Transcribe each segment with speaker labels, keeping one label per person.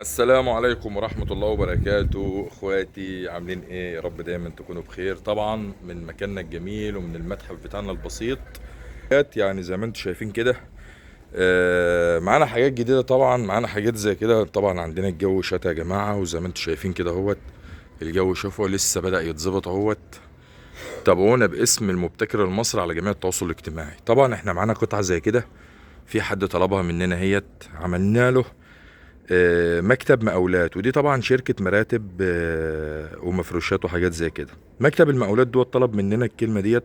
Speaker 1: السلام عليكم ورحمة الله وبركاته. اخواتي عاملين ايه؟ يا رب دايما تكونوا بخير. طبعا من مكاننا الجميل ومن المتحف بتاعنا البسيط، يعني زي ما انتم شايفين كده، معانا حاجات جديدة. طبعا معانا حاجات زي كده. طبعا عندنا الجو شتا يا جماعة، وزي ما انتم شايفين كده اهوت الجو، شوفوا لسه بدأ يتظبط اهوت. تابعونا باسم المبتكر المصري على جميع التواصل الاجتماعي. طبعا احنا معانا قطعة زي كده، في حد طلبها مننا هيت، عملنا له مكتب مقاولات، ودي طبعا شركة مراتب ومفروشات وحاجات زي كده. مكتب المقاولات دوت طلب مننا الكلمة ديت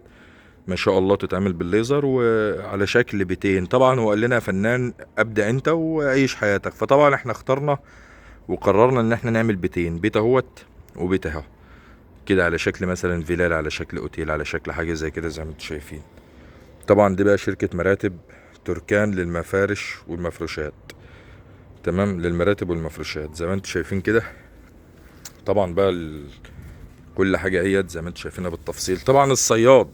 Speaker 1: ما شاء الله تتعمل بالليزر وعلى شكل بيتين. طبعا هو قال لنا يا فنان ابدأ انت وعيش حياتك، فطبعا احنا اخترنا وقررنا ان احنا نعمل بيتين، بيت اهوت وبيت اهو كده، على شكل مثلا فيلال، على شكل اوتيل، على شكل حاجة زي كده زي ما انتم شايفين. طبعا دي بقى شركة مراتب تركان للمفارش والمفروشات، تمام، للمراتب والمفروشات زي ما انتم شايفين كده. طبعا بقى كل حاجة اهيت زي ما انتم شايفينها بالتفصيل. طبعا الصياد،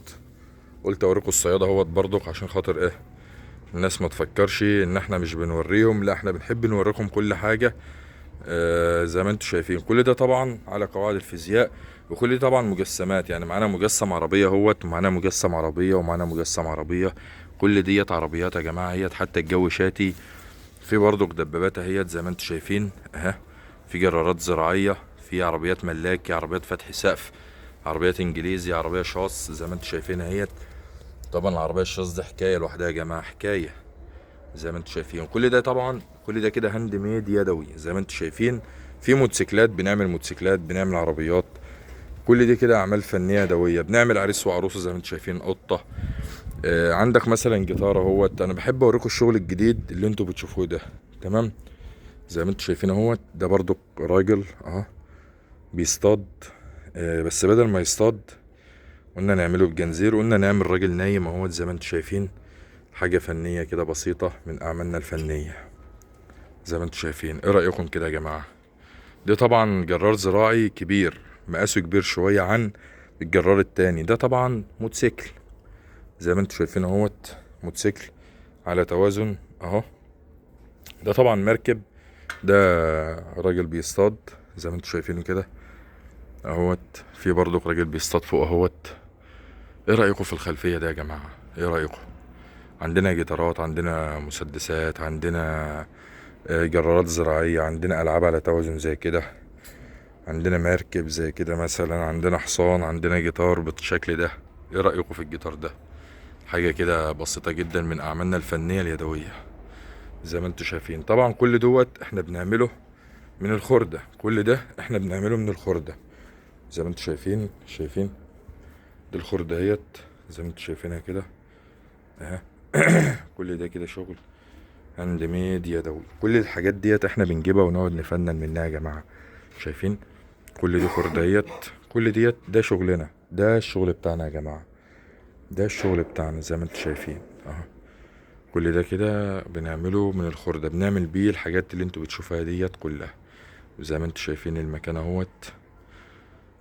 Speaker 1: قلت اوريكم الصياد اهوت برضك عشان خاطر ايه الناس ما تفكرش ان احنا مش بنوريهم، لا احنا بنحب نوريكم كل حاجة. زي ما انتم شايفين كل ده طبعا على قواعد الفيزياء، وكل ده طبعا مجسمات. يعني معانا مجسم عربية اهوت، ومعانا مجسم عربية، ومعانا مجسم عربية، كل ديت عربيات يا جماعة اهيت. حتى الجو شاتي، في برضك دبابات اهيت زي ما انتم شايفين اهي، في جرارات زراعية، في عربيات ملاكي، عربيات فتح سقف، عربيات انجليزي، عربية شاص زي ما انتم شايفين اهيت. طبعا العربية الشاص دي حكاية لوحدها يا جماعة، حكاية زي ما انتم شايفين. كل ده طبعا كل ده كده hand made يدوي زي ما انتم شايفين. في موتوسيكلات، بنعمل موتوسيكلات، بنعمل عربيات، كل دي كده اعمال فنية يدوية. بنعمل عريس وعروسه زي ما انتم شايفين، قطة، عندك مثلا جيتار اهوت. انا بحب اوريكم الشغل الجديد اللي انتم بتشوفوه ده، تمام، زي ما انتم شايفين اهوت. ده برضو راجل اهو بيصطاد، بس بدل ما يصطاد قلنا نعمله بجنزير، قلنا نعمل راجل نايم اهوت زي ما انتم شايفين. حاجة فنية كده بسيطة من أعمالنا الفنية زي ما انتم شايفين. ايه رأيكم كده يا جماعة؟ ده طبعا جرار زراعي كبير، مقاسه كبير شوية عن الجرار التاني. ده طبعا موتوسيكل زي ما انتم شايفين اهوت، موتوسيكل على توازن اهو. ده طبعا مركب، ده راجل بيصطاد زي ما انتم شايفينه كده اهوت. في برضو راجل بيصطاد فوق اهوت. ايه رأيكم في الخلفية ده يا جماعة؟ ايه رأيكم؟ عندنا جيتارات، عندنا مسدسات، عندنا جرارات زراعية، عندنا ألعاب على توازن زي كده، عندنا مركب زي كده مثلا، عندنا حصان، عندنا جيتار بالشكل ده. ايه رأيكم في الجيتار ده؟ حاجة كده بسيطة جدا من أعمالنا الفنية اليدوية زي ما انتم شايفين. طبعا كل دوت احنا بنعمله من الخردة، كل ده احنا بنعمله من الخردة زي ما انتم شايفين. شايفين دي الخردة اهيت زي ما انتم شايفينها كده اهي. كل ده كده شغل hand made يدوي. كل الحاجات ديت احنا بنجيبها ونقعد نفنن منها يا جماعة. شايفين كل دي خرديات، كل ديت ده شغلنا، ده الشغل بتاعنا يا جماعة، ده الشغل بتاعنا زي ما انتم شايفين اهو. كل ده كده بنعمله من الخردة، بنعمل بيه الحاجات اللي انتوا بتشوفوها ديت كلها. وزي ما انتم شايفين المكان اهوت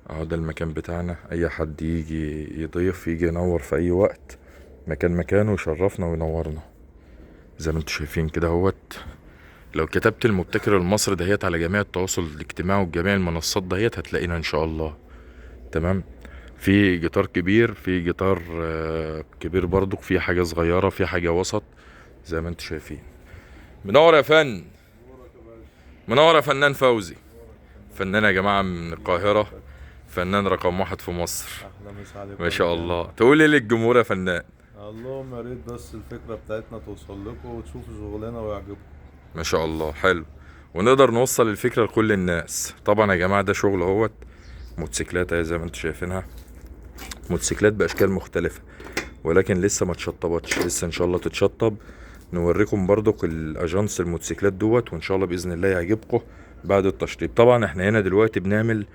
Speaker 1: اهو، ده المكان بتاعنا. اي حد يجي يضيف يجي ينور في اي وقت، مكان مكانه يشرفنا وينورنا زي ما انتم شايفين كده اهوت. لو كتبت المبتكر المصري دهيت على جميع التواصل الاجتماعي وجميع المنصات دهيت هتلاقينا ان شاء الله، تمام. في جيتار كبير، في جيتار كبير برضك، في حاجة صغيرة، في حاجة وسط زي ما انتم شايفين. منور يا فن، منور يا فنان فوزي، فنان يا جماعة من القاهرة، فنان رقم 1 في مصر.
Speaker 2: أحلى مسا عليكم
Speaker 1: ما شاء الله. تقول ايه للجمهور يا فنان؟
Speaker 2: اللهم يا ريت بس الفكرة بتاعتنا توصل لكم وتشوفوا شغلنا ويعجبكم.
Speaker 1: ما شاء الله، حلو، ونقدر نوصل الفكرة لكل الناس. طبعا يا جماعة ده شغل اهوت، موتوسيكلات اهي زي ما انتم شايفينها، موتوسيكلات بأشكال مختلفة، ولكن لسه ما اتشطبتش، لسه ان شاء الله تتشطب. نوريكم برضك الاجانس الموتوسيكلات دوت، وان شاء الله باذن الله يعجبكم بعد التشطيب. طبعا احنا هنا دلوقتي بنعمل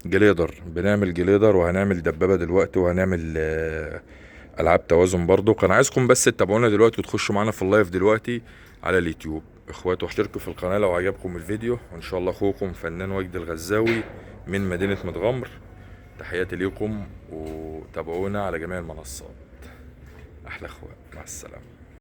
Speaker 1: جليدر، بنعمل جليدر، وهنعمل دبابة دلوقتي، وهنعمل العاب توازن برضو. كان عايزكم بس تتابعونا دلوقتي وتخشوا معانا في اللايف دلوقتي على اليوتيوب. اخواتي واشتركوا في القناة لو عجبكم الفيديو، وان شاء الله اخوكم فنان وجدي الغزاوي من مدينة متغمر. تحياتي ليكم وتابعونا على جميع المنصات. احلى اخوات، مع السلامة.